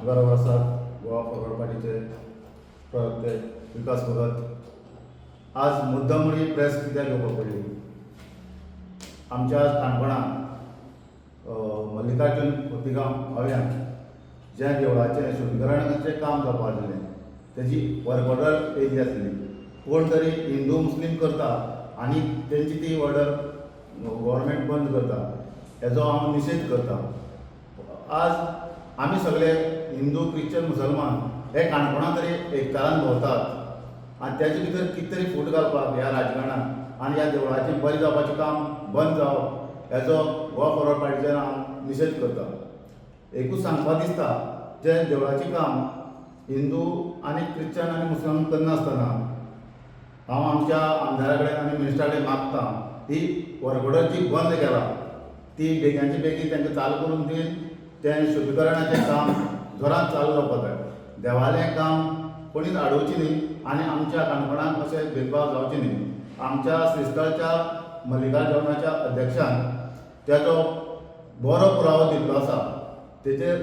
बरोबर आसात गोवा फॉरवर्ड पार्टीचे प्रवक्ते विकास भगत. आज मुद्दाम ही प्रेस कित्याक घेवपाक पडली? आमच्या आज काणकोणांत मल्लिकार्जून खोतिगांव हव्यान ज्या देवळाचें शुद्धीकरणाचें काम जावपा आसलें, तेजी वर्क ऑर्डर येयल्ली आसली. कोण तरी हिंदू मुस्लीम करता आनी तेंची ती ऑर्डर गव्हर्मेंट बंद करता, हेजो हांव निशेध करता. आज आमी सगळे हिंदू, क्रिश्चन, मुसलमान हे काणकोणा तरी एकचारान भोंवतात आनी तेजे भितर कितें तरी फूट घालपाक ह्या राजकारणान आनी ह्या देवळाचें बरें जावपाचें काम बंद जावप, हेजो गोवा फॉरवर्ड पार्टीच्यान हांव निशेध करता. एकूच सांगपाक दिसता, जें देवळाचें काम हिंदू आनी क्रिश्चन आनी मुसलमान करनासतना, हांव आमच्या आमदारा कडेन आनी मिनिस्टरा कडेन मागता, ही वर्क ऑर्डर जी बंद केला ती बेगिनाच्या बेगीन तांकां चालू करून दिवन तें शुद्धीकरणाचें काम जोरात चालू जावपाक जाय. देवालें काम कोणीच आडोवचें न्ही आनी आमच्या काणकोणाक अशें भेदभाव जावचे न्ही. आमच्या श्रीस्थळच्या मल्लिकार्जुनाच्या अध्यक्षान तेजो बरो पुरावो दिल्लो आसा. तेजेर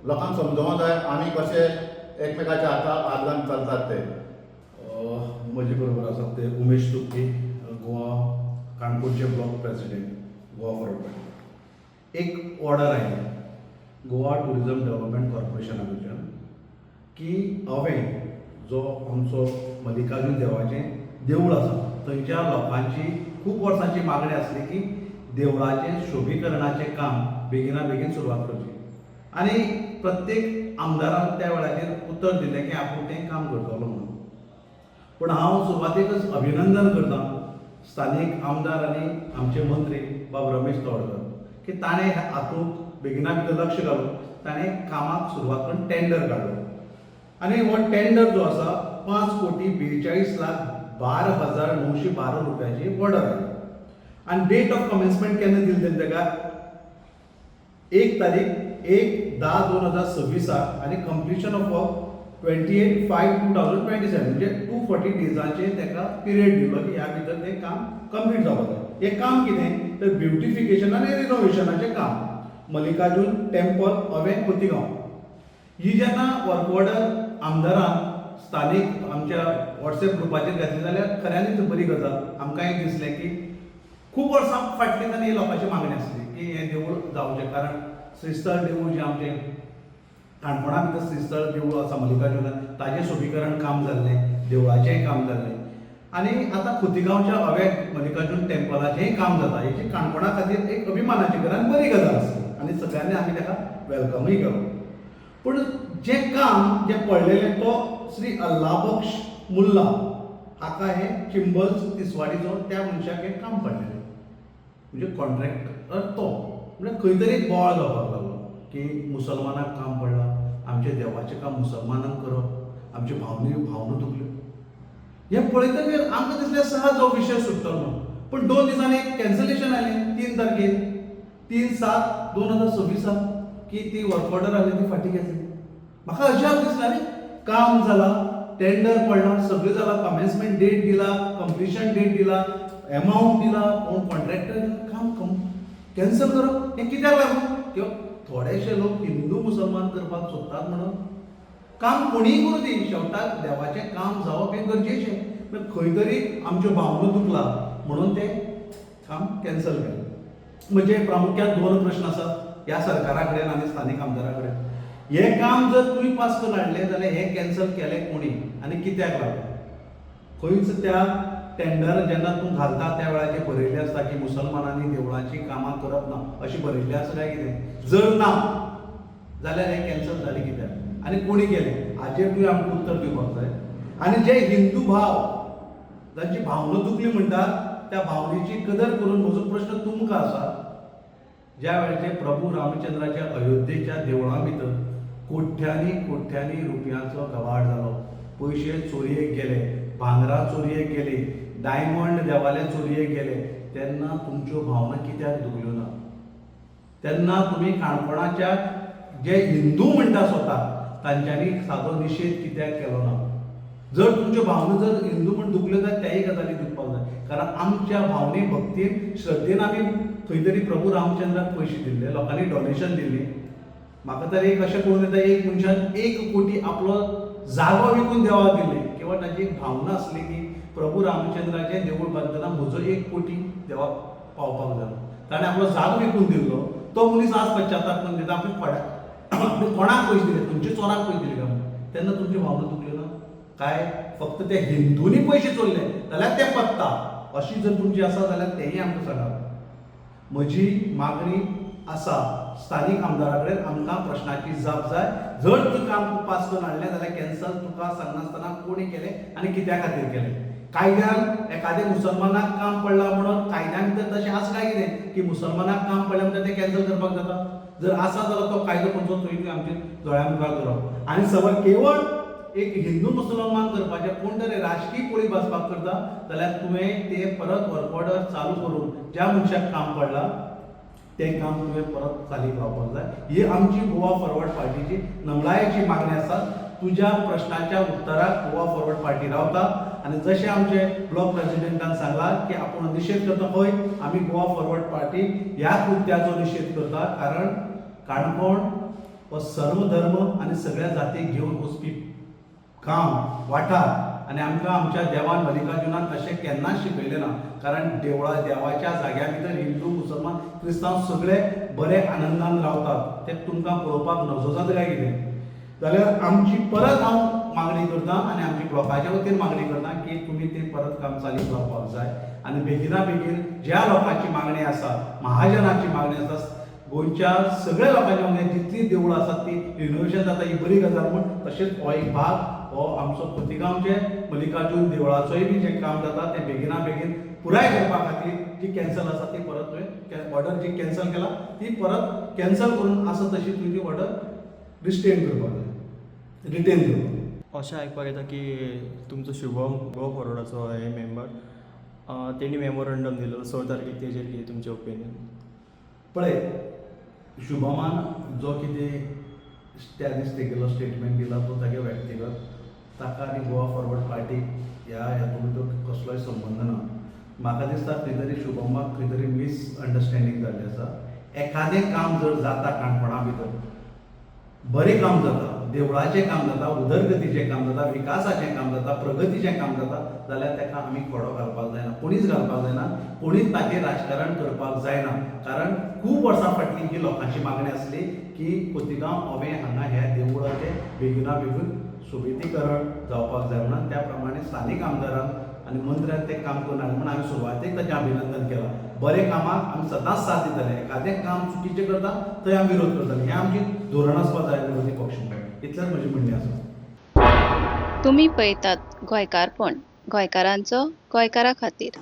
लोकांक समजोवंक जाय आमी कशे एकमेकाच्या हाता हात घालून चलतात ते. म्हजे बरोबर आसात ते उमेश तुपके, गोवा काणकोणचे block president, Goa Forward Party. एक ऑर्डर आयली गोवा टुरिझम डेव्हलपमेंट कॉर्पोरेशना कडच्यान की हांवें जो आमचो मल्लिकार्जून देवाचें देवूळ आसा, थंयच्या लोकांची खूब वर्सांची मागणी आसली की देवळाचें शोभीकरणाचें काम बेगिना बेगीन सुरवात करची आनी प्रत्येक आमदारान त्या वेळाचेर उतर दिलें की आपूण तें काम करतलो म्हणून. पूण हांव सुरवातेकच अभिनंदन करता स्थानीक आमदार आनी आमचे मंत्री बाब रमेश तवडकर की ताणें हातूंत बेगिना भितर लक्ष घालून ताणें कामाक सुरवात करून टेंडर काडलो आनी हो टेंडर जो आसा, 5,42,12,912 रुपयाची ऑर्डर आयली. आनी डेट ऑफ कमेन्समेंट केन्ना दिली तेणी ताका? 1 तारीख 1/10/2026 आनी completion of work 28/5/2027, म्हणजे 240 डेजाचे ताका पिरियड दिलो की ह्या भितर तें काम कंप्लीट जावपाक जाय. हें काम कितें तर ब्युटिफिकेशन आनी रिनोवेशनाचें काम, मल्लिकार्जून टेम्पल, अवें, खोतिगांव. ही जेन्ना वर्क ऑर्डर आमदारान स्थानीक आमच्या वॉट्सएप ग्रुपाचेर घातली जाल्यार खऱ्यांनीच बरी गजाल. आमकांय दिसलें की खूब वर्सां फाटली तांणी लोकांची मागणी आसली की हें देवूळ जावचें, कारण श्रीस्थळ देवूळ जें आमचें काणकोणा भितर श्रीस्थळ देवूळ आसा मल्लिकार्जुना, ताजें सोबीकरण काम जाल्लें, देवळाचेंय काम जाल्लें आनी आतां खोतिगांवच्या अव्या मल्लिकार्जून टेम्पलाचेंय काम जाता. हेची काणकोणा खातीर एक अभिमानाची गजाल आनी बरी गजाल आसली आनी सगळ्यांनी आमी ताका वेलकमूय केलो. पूण जें काम जें पडलेलें, तो श्री अल्लाबक्ष मुल्ला हाका हे चिंबल्स तिसवाडीचो त्या मनशाक हें काम पडलेलें, म्हणजे कॉन्ट्रॅक्टर तो. म्हणजे खंय तरी एक बोवाळ जावपाक लागलो की मुसलमानाक काम पडलां, आमचें देवाचें काम मुसलमानाक करप, आमच्यो भावना दुखल्यो. हें पळयतकीर आमकां दिसलें सहज हो विशय सुट्टलो म्हणून. पूण 2 दिसांनी कॅन्सलेशन आयलें, 3 तारखेर, 3/7/2026, की ती वर्क ऑर्डर आसली ती फाटीं घेतली. म्हाका अजाप दिसलें, आनी काम जाला, टेंडर पडला, सगळें जाला, कमेन्समेंट डेट दिला, कंप्लिशन डेट दिला, एमावंट दिला, पूण कॉन्ट्रॅक्टर काम कॅन्सल करप हें कित्याक लागून? किंवा थोडेशे लोक हिंदू मुसलमान करपाक सोदतात म्हणून. काम कोणीय करूं दी, शेवटाक देवाचें काम जावप हें गरजेचें. पूण खंय तरी आमच्यो भावना दुखला म्हणून तें काम कॅन्सल केलें. म्हणजे प्रामुख्यान दोन प्रश्न आसात ह्या सरकारा कडेन आनी स्थानीक आमदारा कडेन. हें काम जर तुमी पास करून हाडलें जाल्यार हें कॅन्सल केलें कोणी आनी कित्याक लागून? खंयच त्या टेंडर जेन्ना तूं घालता त्या वेळाचेर बरयल्लें आसता की मुसलमानांनी देवळाचीं कामां करप ना, अशें बरयल्लें आसा काय कितें? जर ना जाल्यार हें कॅन्सल जालें कित्याक आनी कोणी केलें, हाचेर तुवें आमकां उत्तर दिवपाक जाय. आनी जे हिंदू भाव जांची भावना दुखली म्हणटात, त्या भावनेची कदर करून म्हजो प्रश्न तुमकां आसा. ज्या वेळाचेर प्रभू रामचंद्राच्या अयोध्येच्या देवळां भितर कोट्यांनी कोट्यांनी रुपयांचो कबाड जालो, पयशे चोरयेक गेले, भांगरां चोरयेक गेली, डायमंड देवाले चोरयेक गेले, तेन्ना तुमच्यो भावना कित्याक दुखल्यो ना? तेन्ना तुमी काणकोणाच्या जे हिंदू म्हणटा स्वताक, तांच्यांनी सादो निशेध कित्याक केलो ना? जर तुमच्यो भावना जर हिंदू म्हण दुखल्यो जाल्यार त्याय गजाली दुखपाक जाय, कारण आमच्या भावने, भक्तीन, श्रद्धेन आमी खंय तरी प्रभू रामचंद्राक पयशे दिल्ले, लोकांनी डोनेशन दिल्ली. म्हाका तर एक अशें कळून येता, एक मनशान 1 कोटी आपलो जागो विकून देवाक दिले, किंवा ताची एक भावना आसली की प्रभू रामचंद्राचें देवूळ बांदतना म्हजो 1 कोटी देवाक पावपाक जाय. ताणें आपलो जागो विकून दिल्लो. तो मनीस आज पश्चाताप करून दिता, आपली आपणे कोणाक पयशे दिले, खंयच्या चोराक पयशे दिले काय म्हणून. तेन्ना तुमची भावना दुखली ना काय? फक्त ते हिंदूंनी पयशे चोरले जाल्यार ते पत्ता अशी जर तुमची आसा जाल्यार तेंय आमकां सांगात. म्हजी मागणी आसा स्थानीक आमदारा कडेन, आमकां प्रश्नाची जाप जाय. जर तूं काम पास करून हाडलें जाल्यार कॅन्सल तुका सांगनासतना कोणी केलें आनी कित्या खातीर केलें? कायद्यान एखाद्या मुसलमानाक काम पडलां म्हणून कायद्यान भितर तशें आसा काय कितें की मुसलमानाक काम पडलें म्हणटा तें कॅन्सल करपाक जाता? जर आसा जाल्यार तो कायदो खंयचो थंय आमच्या दोळ्या मुखार दवरप. आनी सगळें केवळ एक हिंदू मुसलमान करपाचें कोण तरी राजकीय पोळी भाजपाक करता जाल्यार तुवें तें परत वर्क ऑर्डर चालू करून ज्या मनशाक काम पडलां तें काम तुवें परत चालीक लावपाक जाय. ही आमची गोवा फॉरवर्ड पार्टीची नमळायेची मागणी आसा. तुज्या प्रश्नाच्या उत्तराक गोवा फॉरवर्ड पार्टी रावता. आनी जशें आमचे ब्लॉक प्रेजिडेंटान सांगलां की आपूण निशेध करता, हय आमी गोवा फॉरवर्ड पार्टी ह्या कृत्याचो निशेध करता. कारण काणकोण हो सर्वधर्म आनी सगळ्या जातीक घेवन वचपी गांव वाठार, आनी आमकां आमच्या देवान मल्लिकार्जुनान तशें केन्नाच शिकयलें ना. कारण देवळा देवाच्या जाग्या भितर हिंदू मुसलमान क्रिस्तांव सगळे बरे आनंदान रावतात. तें तुमकां पळोवपाक नजो जाता काय कितें? जाल्यार आमची परत हांव मागणी करता आनी आमची ब्लॉकाच्या वतीन मागणी करता की तुमी तें परत काम चालीक लावपाक जाय. आनी बेगिना बेगीन ज्या लोकांची मागणी आसा, महाजनाची मागणी आसा, गोंयच्या सगळ्या लोकांची मागणी, जितलीं देवळां आसात ती रिनोवेशन जाता ही बरी गजाल म्हूण, तशेंच हो एक भाग हो आमचो खोतिगांवचे मल्लिकार्जून देवळाचोय बी जें काम जाता तें बेगिना बेगीन पुराय करपा खातीर जी कॅन्सल आसा ती परत तुवें ऑर्डर जी कॅन्सल केला ती परत कॅन्सल करून आसा तशी तुवें ती ऑर्डर रिस्टेन करपाक जाय, रिटेन करपाक जाय. अशें आयकपाक येता की तुमचो शुभम गोवा फॉरवर्डाचो हे मेंबर तेणी मेमोरंडम दिलो 6 तारखेक, तेजेर कितें तुमचें ओपिनियन? पळय, शुभमान जो कितें त्या दीस तेगेलो स्टेटमेंट दिला तो तागे व्यक्तिगत, ताका आनी गोवा फॉरवर्ड पार्टीक ह्या हेतून भितर कसलोय संबंद ना. म्हाका दिसता खंय तरी शुभमाक खंय तरी मिसअंडरस्टँडींग जाल्लें आसा. एखादें काम जर जाता काणकोणा भितर, बरें काम जाता, देवळाचें काम जाता, उदरगतीचें काम जाता, विकासाचें काम जाता, प्रगतीचें काम जाता, जाल्यार ताका आमी खोडो घालपाक जायना, कोणीच घालपाक जायना, कोणीच ताचेर राजकारण करपाक जायना. कारण खूब वर्सां फाटली ही लोकांची मागणी आसली की खोतिगांव हांवें हांगा ह्या देवळाचें बेगिना बेगीन सोबितीकरण जावपाक जाय म्हणून. त्या प्रमाणे स्थानीक आमदारान आनी मंत्र्यान तें काम करून हाडलें म्हूण हांवें सुरवातेक ताचें अभिनंदन केलां. बरें कामाक आमी सदांच साथ दितले, एखादें काम चुकीचें करता थंय आमी विरोध करतले, हें आमचें धोरण आसपाक जाय विरोधी पक्ष म्हणून. इतलेंच म्हजें म्हणणें आसा. तुमी पळयतात गोंयकारपण, गोंयकारांचो गोंयकारा खातीर.